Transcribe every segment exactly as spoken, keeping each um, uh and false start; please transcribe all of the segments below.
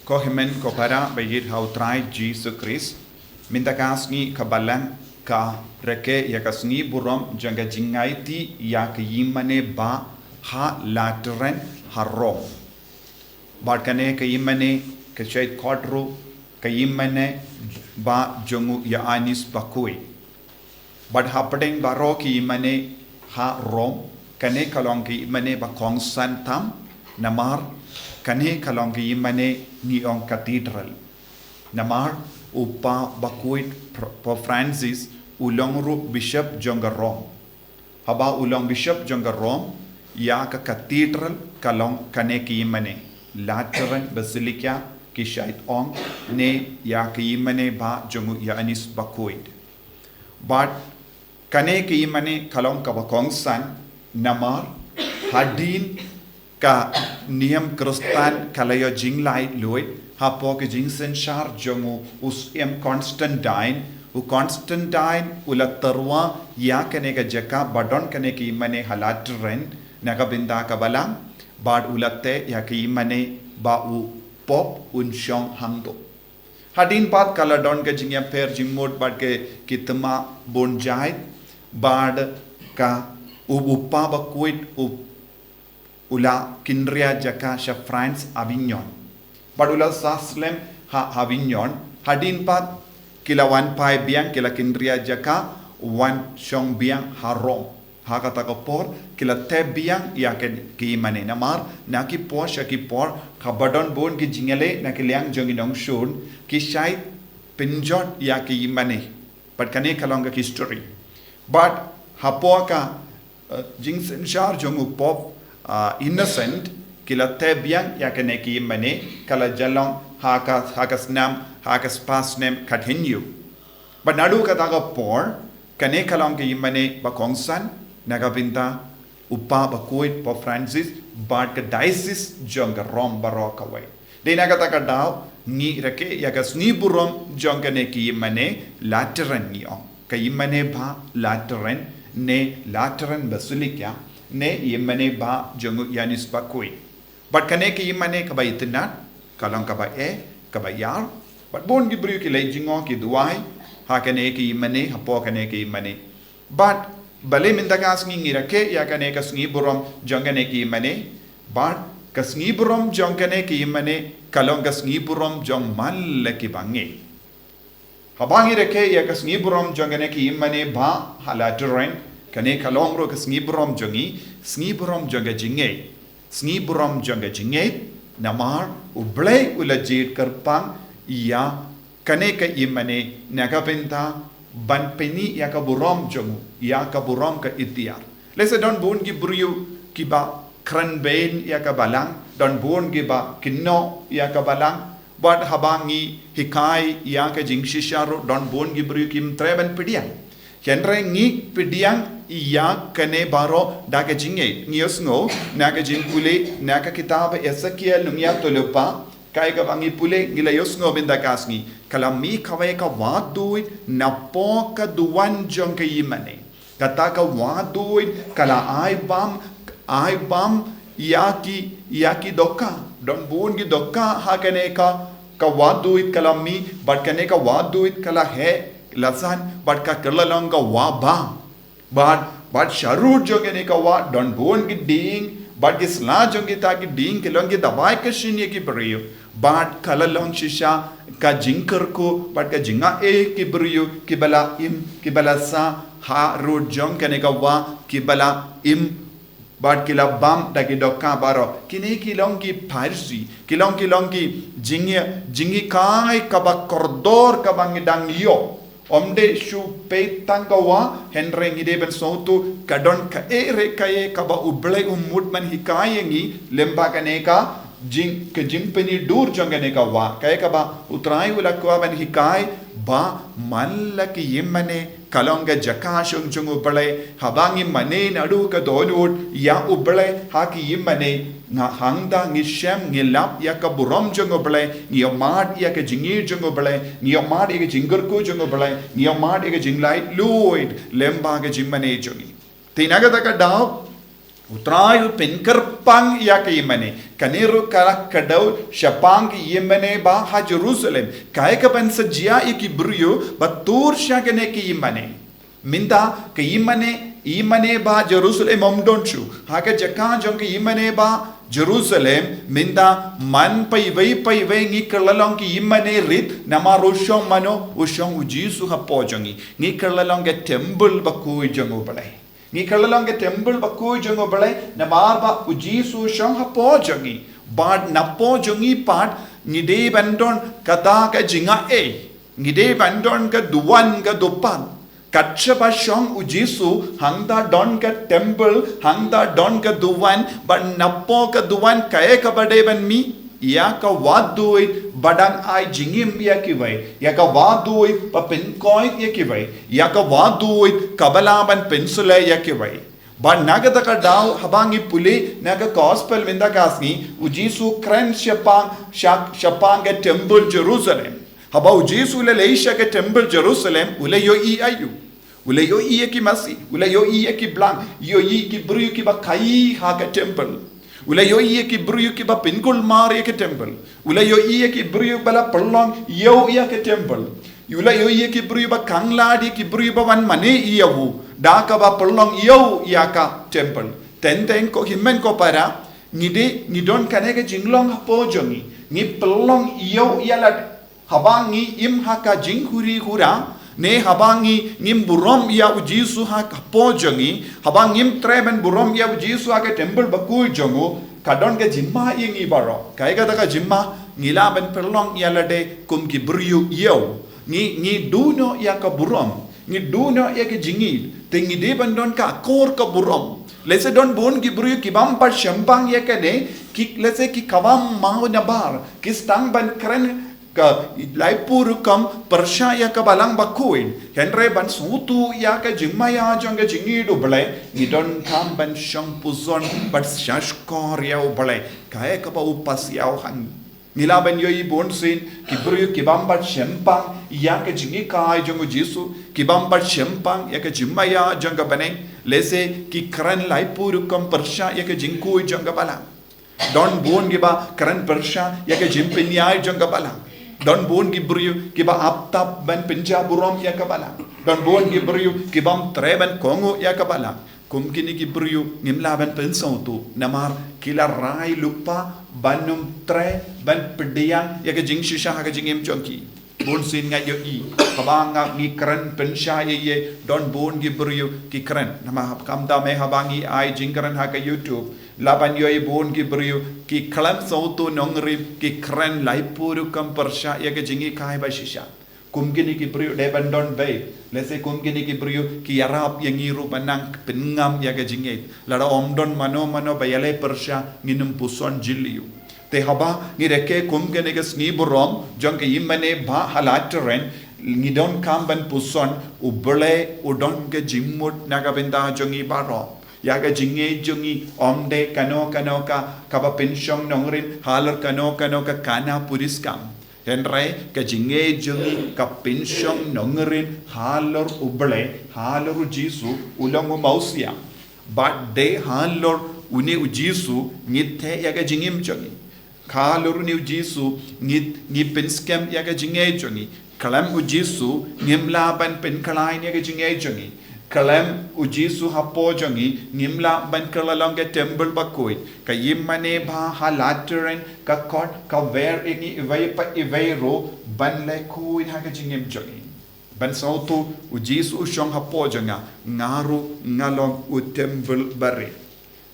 Ko hynmen ko para ba ïeit ha u Trai Jisu Khrist, mynta ka sngi ka Balang ka rakhe ïa ka sngi burom jong ka jingïaid ïa ka ïingmane ba ha Lateran ha Rom. Bad kane ka ïingmane ka shait khot ruh ka ïingmane ba jong u Ïoannis Bakhuid. Bad hapdeng baroh ki ïingmane ha Rom, kane ka long ka ïingmane ba kongsan tam, namar kane ka long ka ïingmane ngi ong cathedral. Namar u Pa Bakhuid Pr- Pope Francis u long ruh bishop jong ka Rom. Haba u long bishop jong ka Rom, ïa ka cathedral ka long kane ka ïingmane, Lateran Basilica ki shait ong, ne ïa ka ïingmane ba jong u Ïoannis Bakhuid. Bad kane ka ïingmane ka long kaba kongsan, namar hadien ka niam Khristan ka la ïoh jinglaitluid hapoh ka jingsynshar jong u, u Syiem Constantine. U Constantine u la tyrwa ïa kane ka jaka ba don kane ka ïingmane ha Lateran na ka bynta ka Balang, bad u la teh ïa ka ïingmane ba u Pope un shong hangto. Hadien pat ka la don ka jingïapher jingmut bad ka ki thma bun jait, bad ka u, u Pa Bakhuid u, u la kynriah jaka sha France, Avignon. Bad u la sah slem ha Avignon, hadien pat ki la wan phai biang, ki la kynriah jaka wan shong biang ha Rom. Ha kata ka por ki la teh biang ïa ka ïingmane, namar na ki por sha ki por, haba don bun ki jingïaleh na ki liang jong ki nongshun, ki shait pynjot ïa ka ïingmane. Bad kane ka long ka history. Bad hapoh ka, eh, jingsynshar jong u Pope, ah, Innocent, ki la teh biang ïa kane ka ïingmane, ka la jan long ha ka, ha ka snam, ha ka spah snem khathynñiew. Bad naduh kata ka por, kane ka long ka ïingmane ba kongsan na ka bynta u Pa Bakhuid, Pope Francis, bad ka diocese jong ka Rom baroh kawei. Dei na kata ka daw ngi rakhe ïa ka sngi burom jong kane ka ïingmane Lateran, ngi ong, ka ïingmane ba Lateran, ne Lateran Basilica, ne ïingmane ba jong u Ïoannis Bakhuid. Bad kane ka ïingmane kaba itynnad, ka long kaba eh, kaba ïar. Bad bun ki briew ki leit jngoh, ki duwai ha kane ka ïingmane, hapoh kane ka ïingmane. Bad balei mynta ka sngi ngi rakhe ïa kane ka sngi burom jong kane ka ïingmane? Bad ka sngi burom jong kane ka ïingmane ka long ka sngi burom jong man la ki bangeit. Haba ngi rakhe ïa ka sngi burom jong kane ka ïingmane ba ha Lateran, kane ka long ruh ka sngi burom jong ngi, sngi burom jong ka jingngeit. Sngi burom jong ka jingngeit, namar U Blei u la jied kyrpang ïa kane ka ïingmane na ka bynta ban pyni ïa ka burom jong u, ïa ka burom ka iktiar. Lehse don bun ki briew kiba kren beiñ ïa ka Balang, don bun kiba kynnoh ïa ka Balang, bad haba ngi hikai ïa ka jingshisha ruh don bun ki briew kim treh ban pdiang. Hynrei ngi pdiang ïa kane baroh da ka jingngeit. Ngi ïohsngew na ka jingpule na ka kitab Esekiel nongïathuhlypa, kaei kaba ngi pule, ngi la ïohsngew mynta ka sngi. Ka la mih kawei ka wahduid napoh ka duwan jong ka ïingmane. Kata ka wahduid ka la ai bam, ai bam ïa ki, ïa ki dohkha. Don bun ki dohkha ha kane ka, ka wahduid ka la mih, bad kane ka wahduid ka la heh la san, bad ka kylla long ka wah bam. Bad, bad sharud jong kane ka wah don bun ki dieng, bad ki sla jong kita ki dieng ki long ki dabai ka shynna ki briew. Bad ka la long shisha ka jingkyrkhu bad ka jingaiei ki briew kiba la im, kiba la sah harud jong kane ka wah, kiba la im bad ki la bam da ki dohkha baroh. Kine ki long ki Pharisi, ki long, ki long ki jinghi, jinghikai kaba kordor kaba ngi dang ïoh. Ym dei shu peit tang ka wah, hynrei ngi dei ban sngewthuh ka don kaei re kaei kaba U Blei u mut ban hikai ïa ngi lyngba kane ka jing, ka jingpyni dur jong kane ka wah. Kaei kaba U Trai u la kwah ban hikai, ba man la ki ïingmane ka long ka jaka shong jong U Blei. Haba ngi mane naduh ka dohnud ïa U Blei ha ki ïingmane, nga hangta ngi shem, ngi lap ïa ka burom jong U Blei, ngi ïohmad ïa ka jingïeit jong U Blei, ngi ïohmad ïa ka jingkyrkhu jong U Blei, ngi ïohmad ïa ka jinglaitluid lyngba ka jingmane jong ngi. Te na kata ka daw, U Trai u pynkyrpang ïa ka ïingmane. Kane ruh ka la kdew shaphang ki ïingmane ba ha Jerusalem. Kaei kaban sa jia ïa ki briew ba tur sha kane ka ïingmane. Mynta ka ïingmane, ïingmane ba Jerusalem ym don shuh. Ha ka jaka jong ka ïingmane ba Jerusalem, mynta man paiwei paiwei ngi kylla long ki ïingmane rit, namar u shong mano, u shong u Jisu hapoh jong ngi. Ngi kylla long ka temple bakhuid jong U Blei. Ngi kylla long ka temple bakhuid jong U Blei, namar ba u Jisu u shong hapoh jong ngi. Bad napoh jong ngi pat, ngi dei ban don kata ka jingaiei. Ngi dei ban don ka duwan ka dupat. Kat shaba shong u Jisu, hangta don ka temple, hangta don ka duwan, bad napoh ka duwan kaei kaba dei ban mih, ïa ka wahduid ba dang ai jingim ïa kiwei, ïa ka wahduid ba pynkoit ïa kiwei, ïa ka wahduid kaba lah ban pynshlei ïa kiwei. Bad na kata ka daw haba ngi pule na ka gospel mynta ka sngi, u Jisu u kren shaphang, sha-, shaphang ka temple Jerusalem. Haba u Jisu u la leit sha ka temple Jerusalem, u la ïohi aïu? U la ïohi ïa ki masi, u la ïohi ïa ki blang, ïohi ki briew kiba khaii ha ka temple. U la ïohi ïa ki briew kiba pynkulmar ïa ka temple. U la ïohi ïa ki briew ba la pynlong ïew ïa ka temple. U la ïohi ïa ki briew ba khanglad ïa ki briew ba wan mane ïa u, da kaba pynlong ïew ïa ka temple. Teng teng ko hynmen ko para, ngi dei, ngi don kane ka jinglong hapoh jong ngi. Ngi pynlong ïew ïa lade. Haba ngi im ha ka jinghuri hura, ne haba ngi, ngim burom ïa u Jisu ha ka hapoh jong ngi, haba ngim treh ban burom ïa u Jisu ha ka temple bakhuid jong u, ka don ka jingma ïa ngi baroh. Kaei kata ka jingma? Ngi lah ban pynlong ïa lade kum ki briew ïew. Ngi, ngi duh noh ïa ka burom. Ngi duh noh ïa ka jingïeit. Te ngi dei ban don ka akor ka burom. Lehse don bun ki briew ki bym pat shemphang ïa kane, ki, lehse ki kawang maw nabar, ki sdang ban kren ka laiphew rukom pyrshah ïa ka Balang bakhuid. Hynrei ban sngewthuh ïa ka jingmaïa jong ka jingïeit U Blei, ngi donkam ban shong puson bad shahshkor ïa U Blei. Kaei kaba u pass ïa u ha ngi. Ngi lah ban ïohi bunsien ki briew ki bym pat shemphang ïa ka jinghikai jong u Jisu, ki bym pat shemphang ïa ka jingmaïa jong ka bneng, lehse ki kren laiphew rukom pyrshah ïa ka jingkhuid jong ka Balang. Don bun kiba kren pyrshah ïa ka jingpynïaid jong ka Balang. Don bun ki briew kiba ap tap ban pynjah burom ïa ka Balang. Don bun ki briew ki bym treh ban kohnguh ïa ka Balang. Kum kine ki briew ngim lah ban pynsngewthuh, namar ki la rai lypa ban ym treh ban pdiang ïa ka jingshisha ha ka jingim jong ki. Bunsien nga ïohi, haba nga ngi kren pynshai ïa, don bun ki briew ki kren. Namar hap, khamtam eh haba ngi ai jingkren ha ka YouTube, lah ban ïohi bun ki briew ki khlem sngewthuh nongrim, ki kren laiphew rukom pyrshah ïa ka jinghikai ba shisha. Kum kine ki briew dei ban don beit. Lehse kum kine ki briew ki ïarap ïa ngi ruh ban nang pynngam ïa ka jingïeit. Lada ym don mano mano ba ïaleh pyrshah, ngin ym puson jylliew. Te haba ngi rakhe kum kane ka sngi burom jong ka ïingmane ba ha Lateran, ngi donkam ban puson, U Blei u don ka jingmut na ka bynta jong ngi baroh. Ïa ka jingngeit jong ngi ym dei kano kano ka, kaba pynshong nongrim halor kano kano ka khana puriskam. Hynrei ka jingngeit jong ngi ka pynshong nongrim halor U Blei, halor u Jisu, u long u Mousia. Bad dei halor une u Jisu ngi theh ïa ka jingim jong ngi. Halor une u Jisu ngi, ngi pynskhem ïa ka jingngeit jong ngi. Khlem u Jisu ngim lah ban pynkhlaiñ ïa ka jingngeit jong ngi. Khlem u Jisu hapoh jong ngi ngim lah ban kylla long ka temple bakhuid. Ka ïingmane ba ha Lateran ka khot, ka wer ïa ngi iwei pa iwei ruh ban leh khuid ha ka jingim jong ngi. Ban sngewthuh u Jisu u shong hapoh jong nga, nga ruh nga long u temple barit.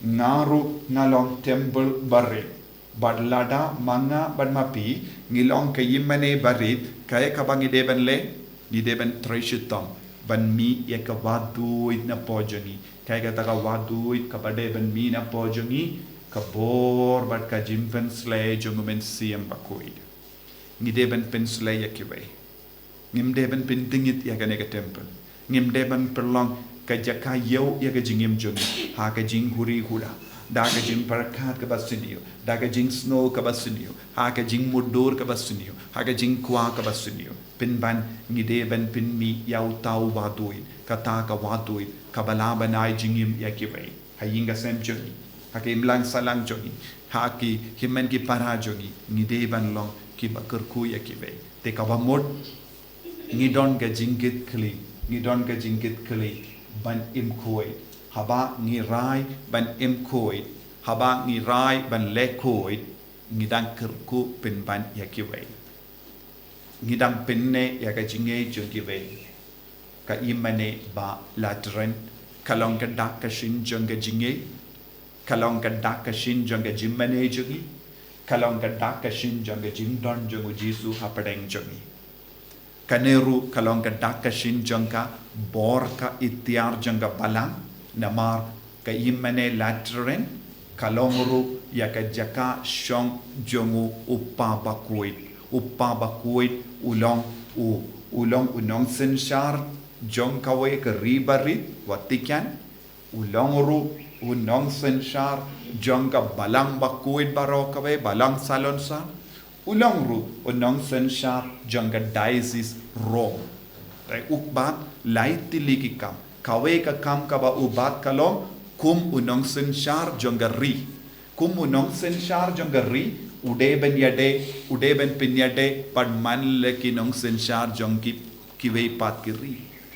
Nga ruh nga long temple barit. Bad lada ma nga bad ma phi ngi long ka ïingmane barit, kaei kaba ngi dei ban leh? Ngi dei ban trei shitom ban mih ïa ka wahduid napoh jong ngi. Kaei kata ka wahduid kaba dei ban mih napoh jong ngi? Ka bor bad ka jingpynshlei jong u Mynsiem Bakhuid. Ngi dei ban pynshlei ïa kiwei. Ngim dei ban pyntngit ïa kane ka temple. Ngim dei ban pynlong ka jaka ïew ïa ka jingim jong ngi ha ka jinghuri hura, da ka jingpyrkhat kaba sniew, da ka jingsngew kaba sniew, ha ka jingmutdur kaba sniew, ha ka jingkwah kaba sniew. Pynban ngi dei ban pynmih ïa uta u wahduid, kata ka wahduid kaba lah ban ai jingim ïa kiwei. Ha ïing ka sem jong ngi, ha ki imlang sahlang jong ngi, ha ki hynmen ki para jong ngi, ngi dei ban long kiba kyrkhu ïa kiwei. Te kaba mut, ngi don ka jingkit khlieh, ngi don ka jingkit khlieh ban im khuid. Haba ngi rai ban im khuid, haba ngi rai ban leh khuid, ngi dang kyrkhu pynban ïa kiwei. Ngi dang pynneh ïa ka jingngeit jong kiwei. Ka ïingmane ba lateran ka long ka dak ka shin jong ka jingngeit, ka long ka dak ka shin jong ka jingmane jong ngi, ka long ka dak ka shin jong ka jingdon jong u Jisu hapdeng jong ngi. Kane ruh ka long ka dak ka shin jong ka bor ka iktiar jong ka balang, namar ka ïingmane lateran ka long ruh ïa ka jaka shong jong u Kpa Bakhuid. U Kpa Bakhuid u long u, u long u nongsynshar jong kawei ka ri barit, Vatican. U long ruh u nongsynshar jong ka balang bakhuid baroh kawei, Balang Salonsar. U long ruh u nongsynshar jong ka Diocese Rome. Te u bat lai tylli ki kam. Kawei ka kam kaba u bat ka long kum u nongsynshar jong ka ri. Kum u nongsynshar jong ka ri, u dei ban ïadei, u dei ban pynïadei bad man la ki nongsynshar jong ki, kiwei pat ki ri.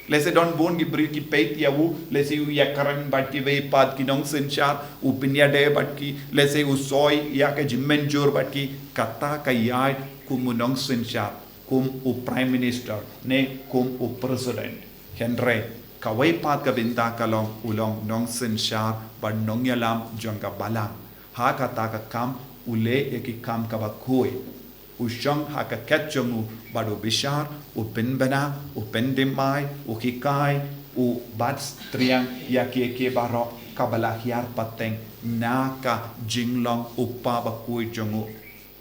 Lehse don bun ki briew ki peit ïa u, lehse u ïakren bad kiwei pat ki nongsynshar, u pynïadei bad ki, lehse u soi ïa ka jingmynjur bad ki, kata ka ïai kum u nongsynshar, kum u Prime Minister, ne kum u President. Hynrei kawei pat ka bynta ka long, u long nongsynshar bad nongïalam jong ka balang. Ha kata ka kam u leh ïa ki kam kaba khuid. U shong ha ka khet jong u bad u bishar, u pynbna, u pyndem ai, u hikai, u bat triang ïa kiei kiei baroh kaba la hiar pateng na ka jinglong u Kpa Bakhuid jong u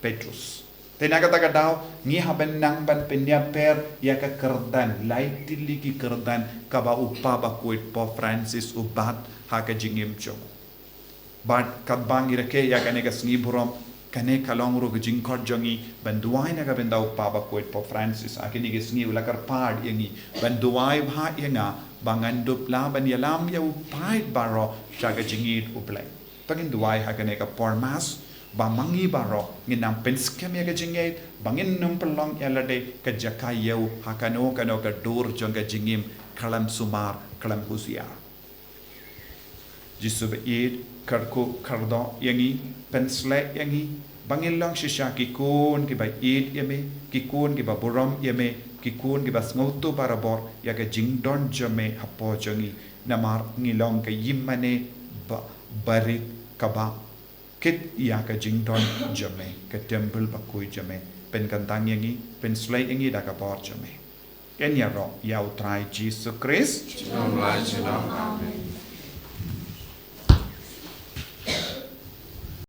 Petrus. Te na kata ka daw ngi hap ban nang ban pynïapher ïa ka kyrdan, lai tylli ki kyrdan kaba u Kpa Bakhuid Pope Francis u bat ha ka jingim jong u. Bad katba ngi rakhe ïa kane ka sngi burom, kane ka long ruh ka jingkhot jong ngi ban duwai na ka bynta u Kpa Bakhuid Pope Francis. Ha kine ki sngi u la kyrpad ïa ngi ban duwai bha ïa nga ba ngan dup lah ban ïalam ïa u paid baroh sha ka jingïeit U Blei. Te ngin duwai ha kane ka por Mass ba ma ngi baroh ngin nang pynskhem ïa ka jingïeit, ba ngin nym pynlong ïa lade ka jaka ïew ha kano kano ka dur jong ka jingim, khlem sumar, khlem husiar. Jisu ba ïeit, kyrkhu kyrdoh ïa ngi, pynshlei ïa ngi ba ngin long shisha ki khun kiba ïeit ïa me, ki khun kiba burom ïa me, ki khun kiba sngewthuh barabor ïa ka jingdon jong me hapoh jong ngi. Namar ngi long ka ïingmane ba, barit kaba kit ïa ka jingdon jong me, ka templ bakhuid jong me. Pynkyntang ïa ngi, pynshlei ïa ngi da ka bor jong me. Ngi ïaroh ïa U Trai Jisu Khrist. Jingmut jong ngi. Amen.